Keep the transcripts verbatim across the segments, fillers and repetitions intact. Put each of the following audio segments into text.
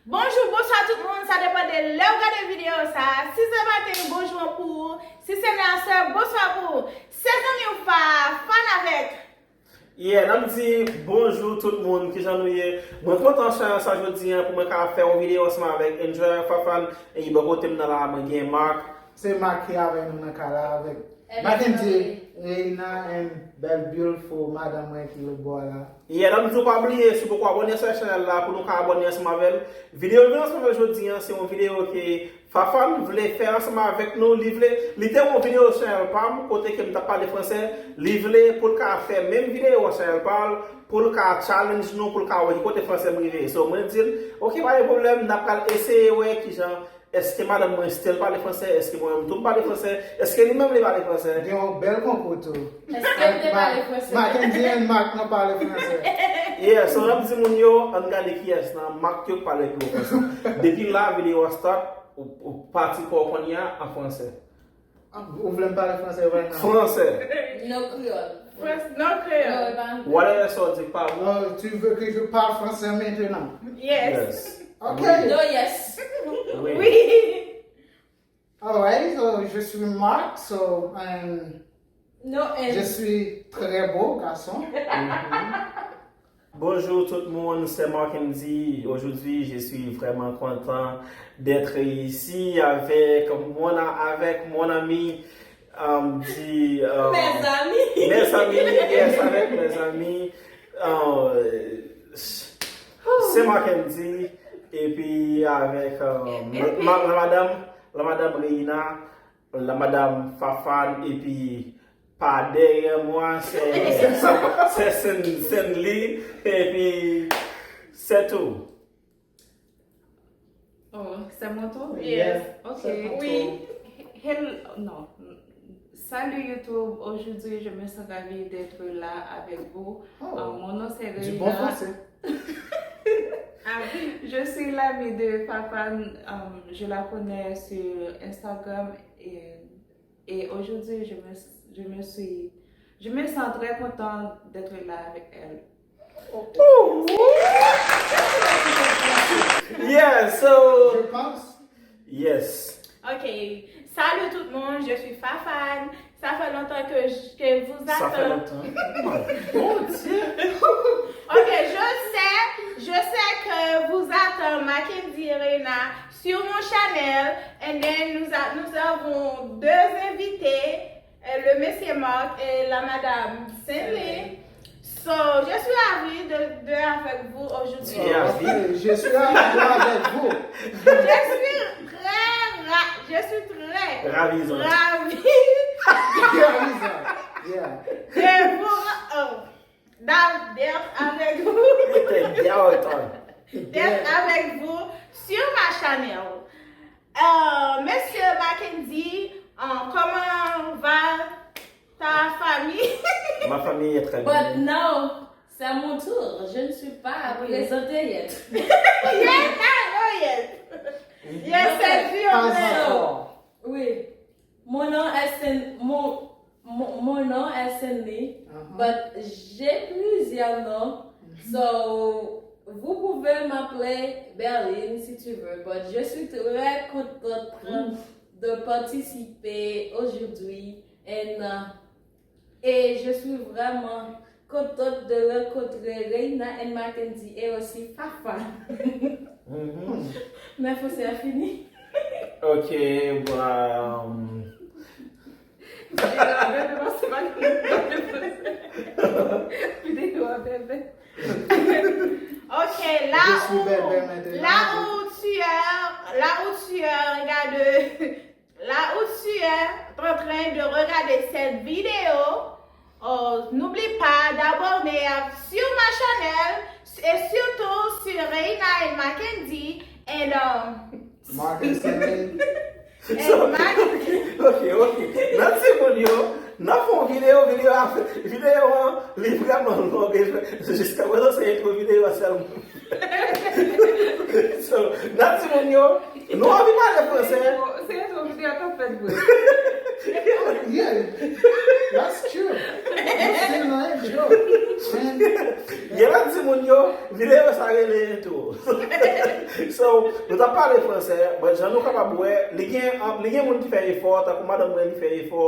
Bonjou, bonswa tout moun, sa depann de lè w gade videyo sa. Si se maten, bonjou pou ou. Si se nè, se bonswa pou ou. Se zanmi w Fafan avèk. Yeah, n ap di bonjou tout moun, kijan nou ye? Mwen kontan sa, sa jodi an pou mwen ka fè yon videyo ansanm avèk Enjoy Fafan. E bò kote m nan la, mwen gen Mark. Se Mark ki avèk nou nan kay la avèk Mackendy, Reina and bèl beautiful madanm mwen ki lòt bò a la. Yeah, n ap di w pa bliye, si w poko abòne sou chanèl la, pou nou ka abòne ansanm avè l. Videyo nou vin ansanm avè l jodi an, se yon videyo ke Fafan vle fè ansanm avèk nou. Li vle, li te yon videyo chanèl pa m, kote ke m t ap pale fransè. Li vle pou l ka fè menm videyo an chanèl pa l, pou l ka challenge nou, pou l ka wè ki kote fransè m rive. So, mwen di l, ok, pa gen pwoblèm, n ap pral eseye wè kijan, èske madanm mwen still pale fransè, èske mwen menm tou m pale fransè, èske li menm li pale fransè. Gen yon bèl konkou tou. Èske l te pale fransè? Mackendy and Mark nan pale fransè. Yeah, so n ap di moun yo, ann gade kiyès nan Mark yo k pale pi wo fransè. Depi la, videyo a start, ou, ou pati kò w kounye a an fransè. Ou vle m pale fransè right now? Fransè. Non kreyòl. Frans, non kreyòl. Non, e pa Whatever sa w di pa bon. Oh, tu veux que je parle français maintenant? Yes. Ok. Non, yes. Wi. Wi. Alright, so je suis Mark, so and Non, je and suis très beau garçon. Bonjour tout le monde, c'est Mark Andy. Aujourd'hui, je suis vraiment content d'être ici avec mon, avec mon ami, euh, dit, euh, mes amis. mes amis, yes, avec mes amis. Euh, c'est Mark Andy. Et puis avec euh, ma- ma- la madame, la madame Reina, la madame Fafane, et puis par derrière moi, c'est c'est Sen- Senli, et puis c'est tout. Oh, c'est mon tour? Yes. Ok. C'est ton Oui. Hello, non. Salut YouTube, aujourd'hui je me sens ravie d'être là avec vous. Oh, Euh, mon nom c'est du Reina. Bon français. Ah oui. Je suis l'amie de Fafane, euh, je la connais sur Instagram et, et aujourd'hui je me, je me suis, je me sens très contente d'être là avec elle. Yeah, so Je pense. Yes. Ok. Salut tout le monde, je suis Fafane. Ça fait longtemps que, je- que vous Ça fait attends. Longtemps. Oh my God. Ok, je sais, je sais que vous attend Mackendy et Reina sur mon channel. And then nous, a- nous avons deux invités, euh, le monsieur Marc et la madame Senli. So, je suis ravie de, de avec vous aujourd'hui. Yeah. Ok, je suis d'accord avec vous. Je suis très ra- je suis très Ravisant. ravie Yeah, Lisa. Yeah. de vous euh, d'a- d'être avec vous. T'es bien autant. D'être avec vous sur ma chaîne. Euh, Monsieur Mackendy, euh, comment va ta famille? Ma famille est très But bien. now, c'est à mon tour. Je ne suis pas présentée yet. Yes, I know, yes. Yes, c'est sûr, Pas mais- encore. Oui. Mon nom est Sen- mon, mon, mon nom est Senli, Uh-huh. but j'ai plusieurs noms. So, vous pouvez m'appeler Berlin si tu veux, but je suis très contente de participer aujourd'hui. And, euh, et je suis vraiment contente de rencontrer Reina and Mackendy et aussi Fafane. Mhm. Mè fransè a fini. Ok, bon. Bebe, pase pa li. Videyo a bebe. Ok, là Je suis où, bébé maintenant. Là où tu es, là où tu es, regarde, là où tu es en train de regarder cette vidéo, oh, n'oublie pas d'abonner à- sur ma chaîne et surtout sur Reina et Mackendy. And, um, Mark and Senli. So, ok, ok. Nan timoun yo, nan fè yon videyo, videyo a, videyo an, li vrèman long. E jiska prezan se entwo videyo a sèlman. So, nan timoun yo, nou anvi pale fransè. Se entwo videyo k ap fèt vre. Yeah, that's true. You still not enjoy. Man, Gen lòt timoun yo, videyo sa rele entwo. So, nou t ap pale fransè, but jan nou kapab wè, li gen, um, li gen moun ki fè efò, tankou madanm mwen li fè efò,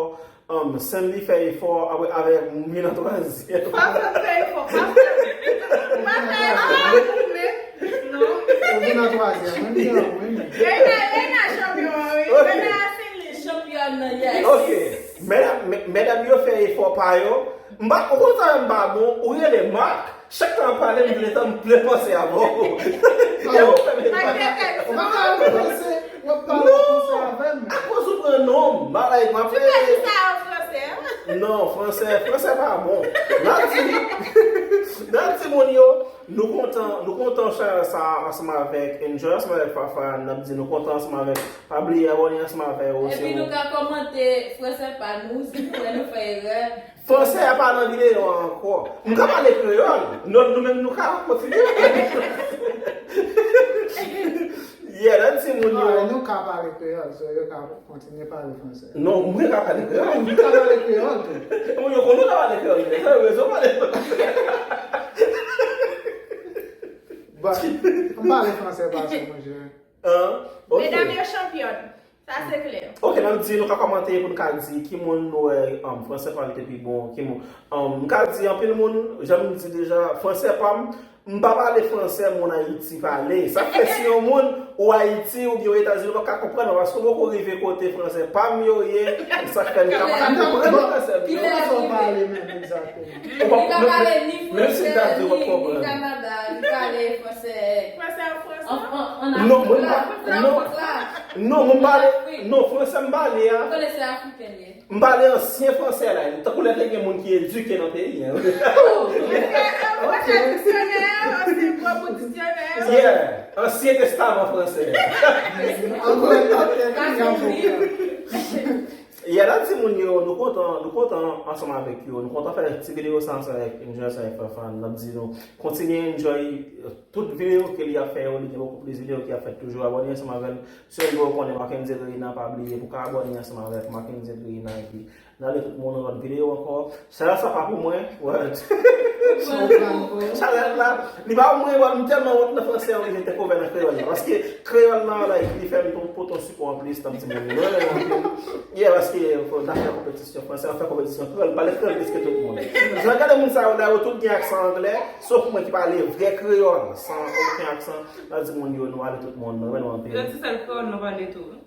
um, Sandy fè efò, apre avèk Mina twazyèm. Pa fè m fè efò, pa fè m. Pa fè efò pou mwen. Non. Ou vin nan twazyèm, mwen gen an mwen menm. Lena, Lena chanpyon an, wi. Ok. Lena se li. Chanpyon nan, yes. Ok. Medam, me- medam yo fè efò pa yo. M pa, ou konn sa m pa bon, ou rele Mark. Chak tan w ap pale, m vle tan, m vle panse avè w. E ou fè m. Ou pa ka panse, w ap pale panse avè m. Akoz ou pran non m, bagay m ap fè. Tu fais ça en français, hein? Non, fransè, fransè pa bon. N ap di, n ap di moun yo, nou kontan, nou kontan channel sa ansanm avèk Enjoy, ansanm avèk Fafa, n ap di nou kontan ansanm avèk, pa bliye abòne ansanm avè yo osi. Epi nou ka kòmante fransè pa nou, si nou wè nou fè erè. Fransè a pa nan videyo a ankò. M ka pale kreyòl. Nou, nou menm nou ka kontinye. Yeah, dat se moun yo. Ah, nou ka pale kreyòl, so yo ka kontinye pale fransè. Non, mwen ka pale kreyòl. Mwen ka pale kreyòl tou. Moun yo konnen ka pale kreyòl, men sa yo bezwen pale. Bon, m pale fransè pa sa, monchè. An, ok. Medam yo chanpyòn. Sa se klè. Ok, n ap di nou ka kòmante pou n ka di ki moun nou wè, um, fransè pa l te pi bon, ki moun. Um, m ka di anpil moun, jan m di deja, fransè pa m, m pa pale fransè moun Ayiti pale. Sa k fè si yon moun ou Ayiti oubyen ou Etazini ou pa ka konprann mwen, paske ou poko rive kote fransè pa m yo ye, sa k fè m ka pa ka konprann fransè m yo. Kilè sa w pale menm egzakteman? Ou pa li pa pale ni fransè, ni Kanada, li pale fransè. Fransè an Frans? Non, mwen pa, non, non, mwen pale, non, fransè m pale a. Ou konnen se afriken li ye. M pale ansyen fransè la, tankou lè te gen moun ki edike nan peyi a. Fransè diksyonè, se gwo bout diksyonè. Yeah, ansyen testaman fransè. Ankò, ok, ok. Yeah, dat se moun yo, nou kontan, nou kontan ansanm avèk yo. Nou kontan fè ti videyo sa ansanm avèk Enjoy, ansanm avèk Fafan. N ap di nou kontinye enjoy tout videyo ke li ap fè yo, li gen bokou plis videyo ki ap fèt toujou. Abòne ansanm avè l. Si w rive w konnen Mackenzie Reina, pa bliye pou ka abòne ansanm avèk Mackenzie Reina epi n ale tout moun nan lòt videyo ankò. Chanèl sa pa pou mwen. What? Chanèl la, li pa pou mwen, but m tèlman wont nan fransè an, li vin tek ouvè nan kreyòl la. Paske kreyòl la, like, li fè m pou, pou ton sipò anplis, tanm ti moun. Mwen renmen anpil. Yeah, paske fò n ta fè konpetisyon fransè, an fè konpetisyon kreyòl, pale kreyòl plis ke tout moun. Jan gade moun sa yo la, yo tout gen aksan anglè, sof mwen ki pale vrè kreyòl, san okenn aksan. N ap di moun yo, nou ale tout moun, mwen renmen nou anpil. Yo di sèl kreyòl nou pale tou.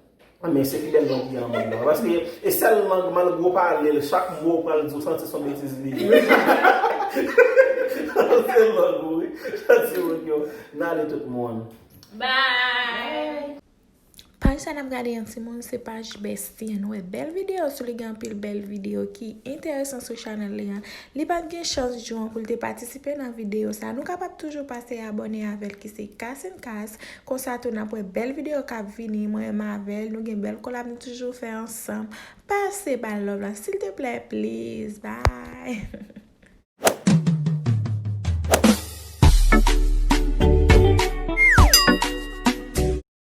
Ah, men se pi bèl lang ki gen nan mond lan. Paske e sèl lang, malgre w pale l, chak mo w pral di, w santi se yon betiz li ye. Se lang ou, wi. Sa di moun yo, n ale tout moun. Bye! Paj sa n ap gade an timoun, se paj Bestie an. Nou wè bèl videyo sou li, gen anpil bèl videyo ki enteresan sou chanèl li an. Li pa t gen chans jou an pou l te patisipe nan videyo sa. Nou kapab toujou pase abòne avè l ki se Kas and Kas. Konsa tou n ap wè bèl videyo k ap vini. Mwen menm avè l, nou gen bèl kolab nou toujou fè ansanm. Pase ba l love la, silteplè, please. Bye!